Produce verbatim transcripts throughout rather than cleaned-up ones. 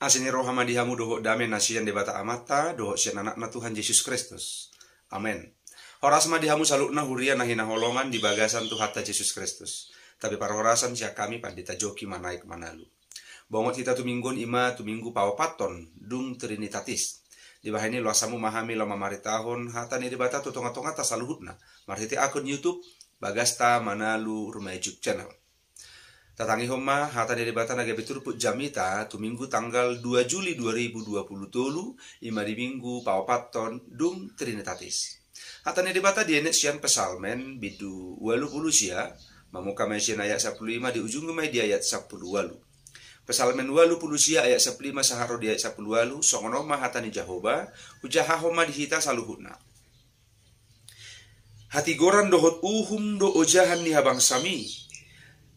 Asi ni roha ma di hamu dohot dame na sian Debata Amanta dohot sian Anakna Tuhan Jesus Kristus. Amen. Horas ma di hamu saluhutna huria na hinaholongan di bagasan Tuhanta Jesus Kristus. Tapi parhorasan sian hami Pandita Joki Manaek Manalu. Bongot hita tu minggu on, ima tu minggu paopathon dung Trinitatis. Dibahen i loas hamu ma hami laho mamaritahon hata ni Debata tu tonga-tonganta saluhutna marhite akun YouTube Bagasta Manalu Rumajuk Channel. Tatangihon ma hata ni Debata na gabe turpuk jamita tu minggu tanggal dua Juli dua ribu dua puluh tolu, ima di minggu paopathon dung Trinitatis. Hata ni Debata dienet sian Psalmen bindu ualu pulu sia, mamungka ma i sian ayat sampulu lima, diujungi ma i di ayat sampulu ualu. Psalmen ualu pulu sia ayat sampulu lima sahat ro di ayat sampulu ualu, songon on ma hata ni Jahowa, hujahahon ma di hita saluhutna. Hatigoran dohot uhum do ojahan ni habangsami,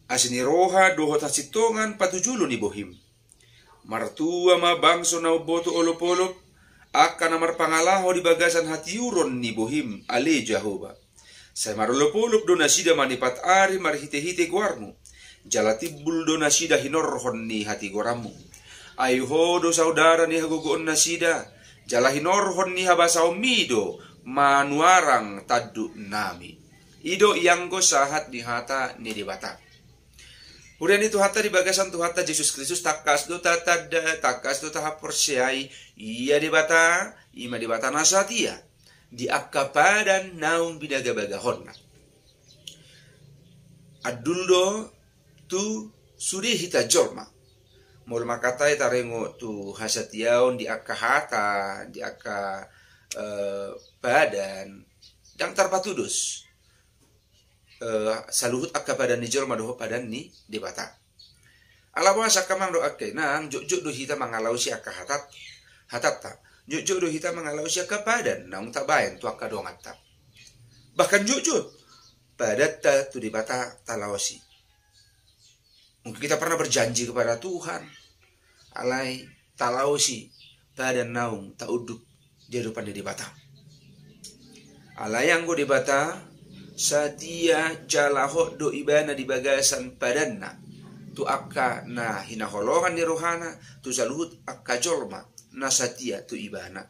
asi ni roha dohot hasintongan patujolo ni bohim. Martua ma bangso na umboto olopolop, angka na marpangalaho di bagasan hatiuron ni bohim, ale Jahowa. Sai marolopolop do nasida manipat ari marhitehite goarmu, jala timbul do nasida hinorhon ni hatigoranmu. Ai ho do saudara ni hagogoon nasida, jala hinorhon ni habasaonmi do manuarang tanduknami. I do ianggo sahat ni hata ni Debata. Huria ni Tuhanta di bagasan Tuhanta Jesus Kristus, tangkas do tatanda, tangkas do tahaporseai, ia Debata, ima Debata na satia di angka padan naung binagabagahonna. Andul do tu sude hita jolma. Molo mangkatai taringot tu hasatiaon di angka hata, di angka, eh, padan, ndang tarpatudos, eh, saluhut angka padan ni jolma dohot padan ni Debata. Ala boasa angka amang dohot angka inang, jotjot do hita mangalaosi angka hatat, hatanta. Jotjot do hita mangalaosi angka padan naung tabaen tu angka donganta. Bahkan jotjot padanta tu Debata talaosi. Mungkin kita pernah berjanji kepada Tuhan, alai talaosi padan naung taunduk di adopan ni Debata. Alai anggo Debata, satia jala hot do Ibana di bagasan padanna tu angka na hinaholongan ni rohana, tu saluhut angka jolma na satia tu Ibana.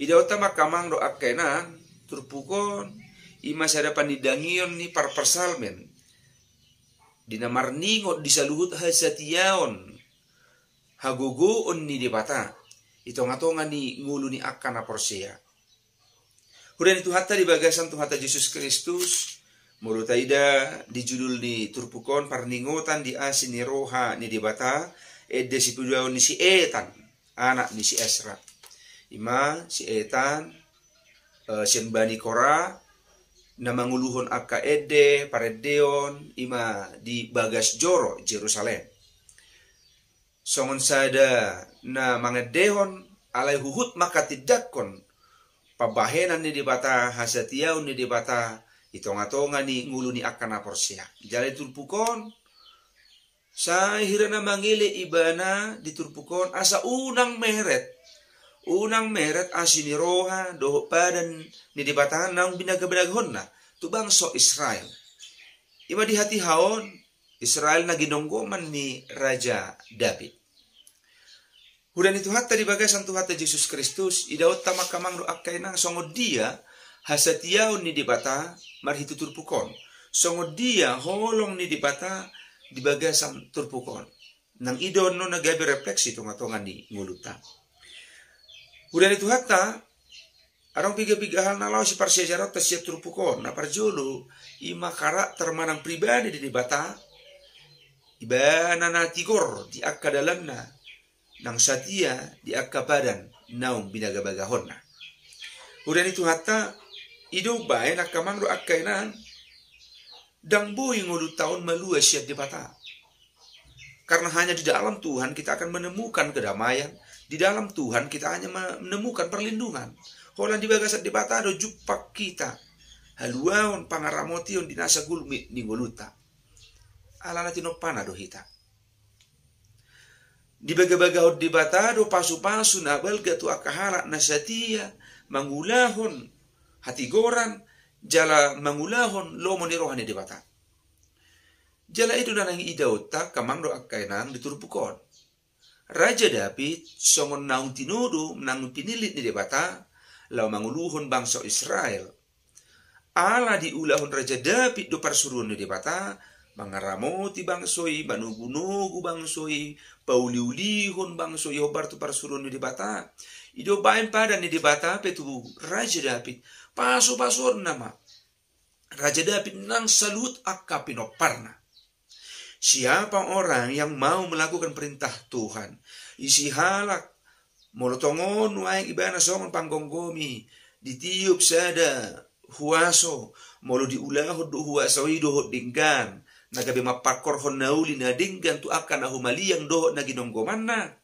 Idaonta ma angka amang dohot angka inang, turpuk on ima sada panindangion ni parpsalmen di na marningot di saluhut hasatiaon, hagogoon ni Debata i tongatonga ni ngolu ni angka na porsea. Huria ni Tuhanta di bagasan Tuhanta Jesus Kristus, molo taida di judul ni turpuk on, parningotan di asi ni roha ni Debata, ende sipiduaon ni si Etan, anak ni si Esra. Ima si Etan, eh, sian Bani Kora, na manguluhon angka ende parendeon ima di bagas joro Jerusalem. Songon sada na mangendehon, alai huhut mangkatindangkon pambahenan ni Debata, hasatiaon ni Debata i tongatonga ni ngolu ni angka na porsea. Jala di turpuk on, sai hira na mangele ibana di turpuk on asa unang meret, unang meret asi ni roha dohot padan ni Debata naung binagabagahonna tu bangso Israel. Ima di hatiha on, Israel na ginonggoman ni Raja Daud. Huria ni Tuhanta di bagasan Tuhanta Jesus Kristus, idaonta ma angka amang dohot angka inang, songon dia hasatiaon ni Debata marhite turpuk on. Songon dia holong ni Debata di bagasan turpuk on. Nang i do annon na gabe refleksi tongatonga ni ngolunta. Huria ni Tuhanta, adong pigapiga hal na laho siparsiajaronta sian turpuk on. Na parjolo, ima karakter manang pribadi ni Debata, Ibana na tigor di angka dalanna, nang satia di angka padan naung binagabagahonna. Huria ni Tuhanta, i do umbahen angka amang dohot angka inang, ndang boi ngolunta on malua sian Debata. Karena hanya di dalam Tuhan kita akan menemukan kedamaian, di dalam Tuhan kita hanya menemukan perlindungan. Holan di bagasan Debata do jumpang hita haluaon, pangaramotion di nasa gulmit ni ngolunta. Alana tinompana do hita. Dibagabagahon Debata do pasupasu na balga tu angka halak na satia mangulahon hatigoran jala mangulahon lomo ni roha ni Debata. Jala i do na naeng idaonta angka amang dohot angka inang di turpuk on. Raja Daud songon naung tinodo, naung pinillit ni Debata laho mangoluhon bangso Israel. Ala diulahon Raja Daud do parsuruon ni Debata, mangaramoti bangso i, manogunogu bangso i, pauliulihon bangso i hombar tu parsuruon ni Debata. I do baen padan ni Debata pe tu Raja Daud, pasupasuonna ma Raja Daud nang saluhut angka pinomparna. Siapa orang yang mau melakukan perintah Tuhan? Ise halak, molo tongon nuaeng ibana songon panggomgomi, ditiop sada huaso, molo diulahon do huaso i dohot denggan, na gabe mampangkorhon na uli na denggan tu angka na humaliang dohot na ginonggomanna.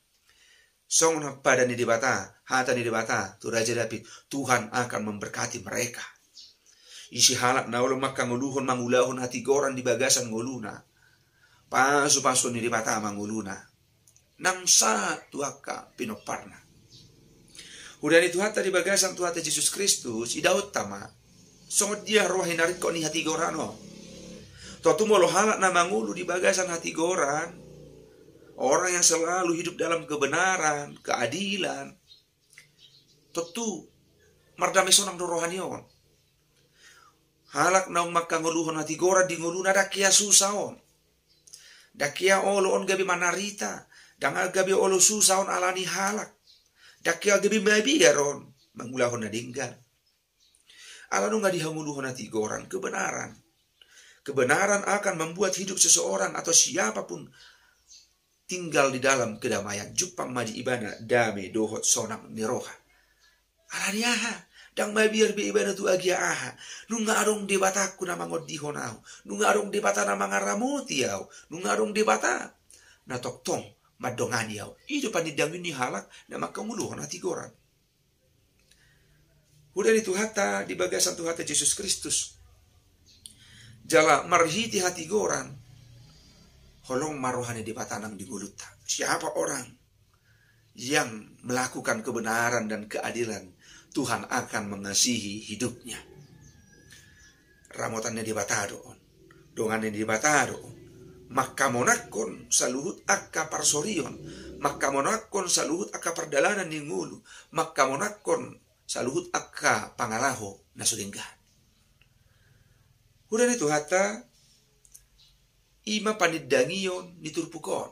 Songon padan ni Debata, hata ni Debata tu Raja Daud, Tuhan akan memberkati mereka. Ise halak na olo mangkangoluhon mangulahon hatigoran di bagasan ngoluna, pasupasuon ni Debata ma ngoluna, nang sahat tu angka pinomparna. Huria ni Tuhanta di bagasan Tuhanta Jesus Kristus, idaonta ma songon dia roha ni na ringkot ni hatigoran on. Tontu molo halak na mangolu di bagasan hatigoran, orang yang selalu hidup dalam kebenaran, keadilan, tontu mardame sonang do roha ni on. Halak naung mangkangoluhon hatigoran di ngoluna, ndang hea susa on. Ndang hea olo on gabe manarita, ndang gabe olo susa on ala ni halak. Ndang hea gabe mabiar on mangulahon na denggan. Ala nunga dihangoluhon hatigoran kebenaran. Kebenaran akan membuat hidup seseorang atau siapapun tinggal di dalam kedamaian. Jumpang ma di ibana dame dohot sonang ni roha. Ala ni aha? Ndang mabiar be ibana tu agia aha. Nunga adong Debatangku na mangondihon ahu. Nunga adong Debata na mangaramoti ahu. Nunga adong Debata na tongtong mandongani ahu. I do panindangion ni halak na mangkangoluhon hatigoran. Huria ni Tuhanta di bagasan Tuhanta Jesus Kristus. Jala marhite hatigoran, holong ma roha ni Debata nang di ngolunta. Siapa orang yang melakukan kebenaran dan keadilan, Tuhan akan mengasihi hidupnya. Ramotan ni Debata do on. Dongan ni Debata do on. Mangkamonangkon saluhut angka parsorion, mangkamonangkon saluhut angka pardalanan ni ngolu, mangkamonangkon saluhut angka pangalaho na so denggan. Huria ni Tuhanta, i ma panindangion ni turpuk on.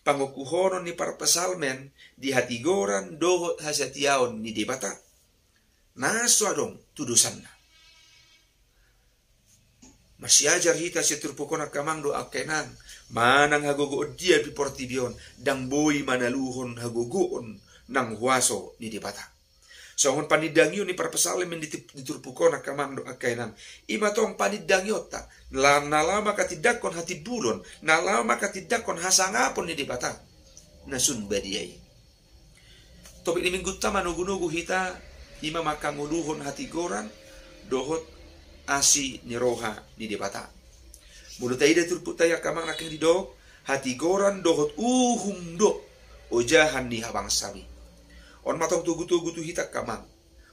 Pangokuhonon ni parpsalmen di hatigoran dohot hasatiaon ni Debata na so adong tu dosanna. Marsiajar hita sian turpuk on angka amang dohot angka inang, manang hagogoon dia pe portibi on, ndang boi manaluhon hagogoon nang huaso ni Debata. Songon panindangion ni parpsalmen di, di turpuk on angka amang dohot angka inang, i ma tong panindangionta, na, na laho mangkatindangkon hatimbulon, na laho mangkatindangkon hasangapon ni Debata na sun badia i. Topik ni minggunta manogunogu hita, i ma mangkangoluhon hatigoran dohot asi ni roha ni Debata. Molo taida turpukta i angka amang nangkin didok, hatigoran dohot uhum do ojahan ni habangsami. On ma tong togutogu tu hita angka amang.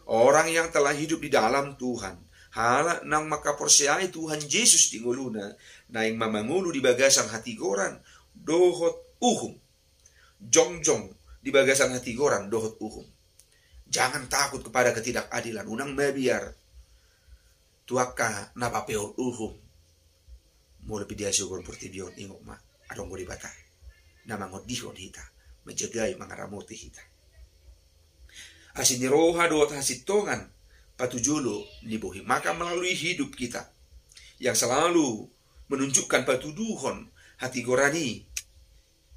Orang yang telah hidup di dalam Tuhan, halak naung mangkaporseai Tuhan Jesus di ngoluna, naeng ma mangolu di bagasan hatigoran dohot uhum. Jongjong di bagasan hatigoran dohot uhum. Jangan takut kepada ketidakadilan, unang mabiar tu angka na papeol uhum. Molo pe di hasuhuton portibi on, ingot ma, adong do Debata na mangondihon hita, manjagai, mangaramoti hita. Asi ni roha dohot hasintongan patujolo ni bohi, maka melalui hidup kita yang selalu menunjukkan patuduhon hatigoran i,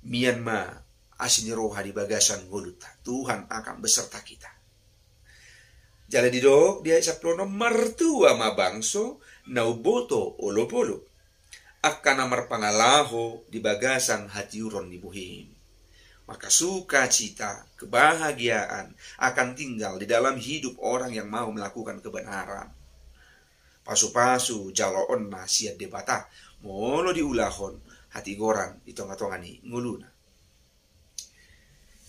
mian ma asi ni roha di bagasan ngolunta. Tuhan akan beserta kita. Jala didok di ayat sampulu onom, martua ma bangso na umboto olopolop, angka na marpangalaho di bagasan hatiuron ni bohim. Maka sukacita, kebahagiaan akan tinggal di dalam hidup orang yang mau melakukan kebenaran. Pasupasu jaloonna sian Debata molo diulahon hatigoran di tongatonga ni ngoluna.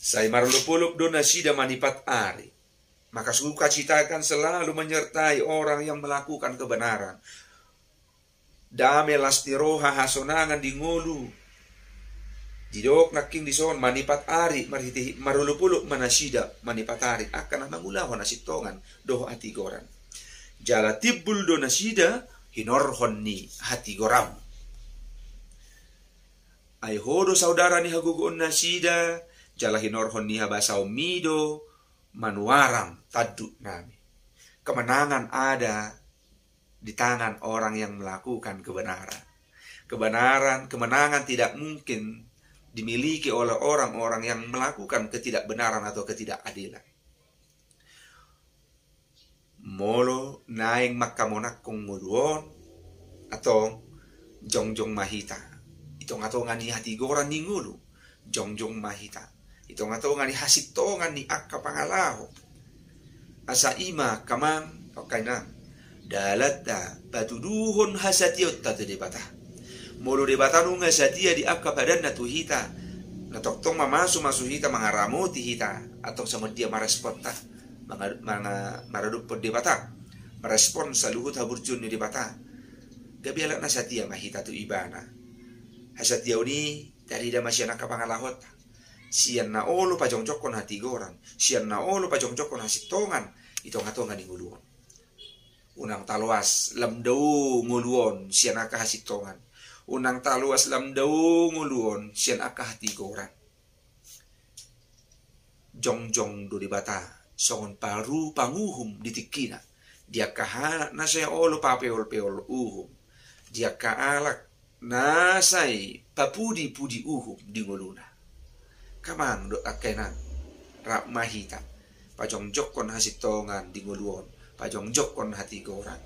Sai marolopolop do nasida manipat ari. Maka sukacita akan selalu menyertai orang yang melakukan kebenaran. Dame, las ni roha, hasonangan di ngolu, Didok nangkin dison manipat ari, marhite marolopolop ma nasida manipat ari angka na mangulahon hasintongan dohot hatigoran. Jala timbul do nasida hinorhon ni hatigoranmu. Ai ho do saudara ni hagogoon nasida, jala hinorhon ni habasaonmi do manuaram tanduk nami. Kemenangan ada di tangan orang yang melakukan kebenaran. Kebenaran, kemenangan tidak mungkin dimiliki oleh orang-orang yang melakukan ketidakbenaran atau ketidakadilan. Molo naeng mangkamonangkon ngolu on, antong jongjong ma hita di tongatonga ni hatigoran ni ngolu. Jongjong ma hita di tongatonga ni hasintongan ni angka pangalaho. Asa i ma angka amang, angka inang, dalanta patuduhon hasatiaonta tu Debata. Molo Debata nunga satia di angka padanna tu hita, na tongtong mamasumasu hita, mangaramoti hita, antong songon dia maresponta manga-, manga-, maradophon Debata, marespon saluhut haburjuon ni Debata. Gabe halak na satia ma hita tu Ibana. Hasatiaon i tarida ma sian angka pangalahonta, sian na olo pajongjongkon hatigoran, sian na olo pajongjongkon hasintongan di tongatonga ni ngolu on. Unang taloas lam dao ngolu on sian angka hasintongan. Unang taloas lam dao ngolu on sian angka hatigoran. Jongjong do Debata songon paru panguhum di tingkina di angka halak na sai olo papeolpeol uhum, di angka halak na sai papudipudi uhum di ngoluna. Angka amang dohot angka inang, rap ma hita pajongjongkon hasintongan di ngolu on, pajongjongkon hatigoran.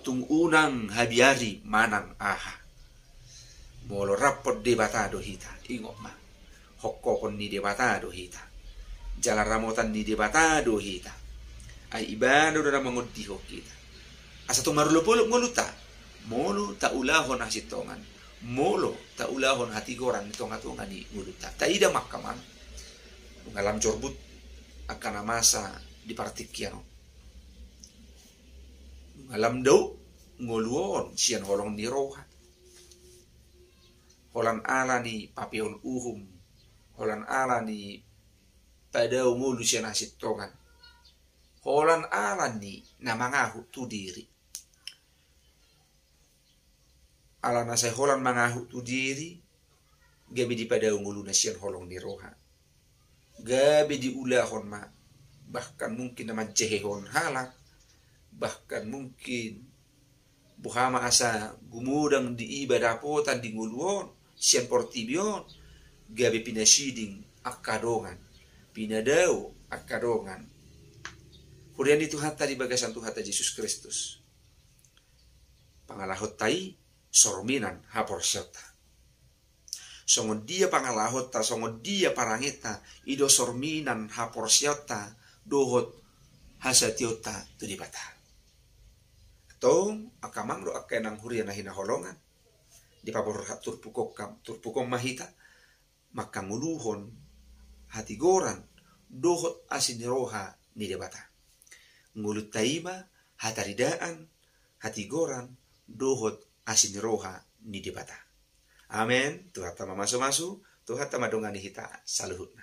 Tung unang habiari manang aha. Molo raphon Debata do hita, ingot ma, hohopon ni Debata do hita, jala ramotan ni Debata do hita. Ai Ibana do na mangondihon hita. Asa tung marolopolop ngolunta, molo taulahon hasintongan, molo taulahon hatigoran di tongatonga ni ngolunta. Taida ma angka amang, nunga lam jorbut angka na masa di partingkian on. Nunga lam dao ngolu on sian holong ni roha. Holan ala ni papeol uhum, holan ala ni padao ngolu sian hasintongan, holan ala ni na mangahut tu diri. Ala na sai holan mangahut tu diri, gabe dipadao ngoluna sian holong ni roha. Gabe diulahon ma, bahkan mungkin na manjehehon halak, bahkan mungkin boha ma asa gumodang di iba dapotan di ngolu on, sian portibi on, gabe pinasiding angka dongan, pinadao angka dongan. Huria ni Tuhanta di bagasan Tuhanta Jesus Kristus. Pangalahonta i sorminan haporseaonta. Songon dia pangalahonta, songon dia paranginta, i do sorminan haporseaonta dohot hasatiaonta tu Debata. Antong angka amang dohot angka inang huria na hinaholongan, dipaborhat turpuk on, turpuk on ma hita mangkangoluhon hatigoran dohot asi ni roha ni Debata. Ngolunta i ma hataridaan, hatigoran dohot asi ni roha ni Debata. Amen. Tuhanta mamasumasu, Tuhanta mandongani hita saluhutna.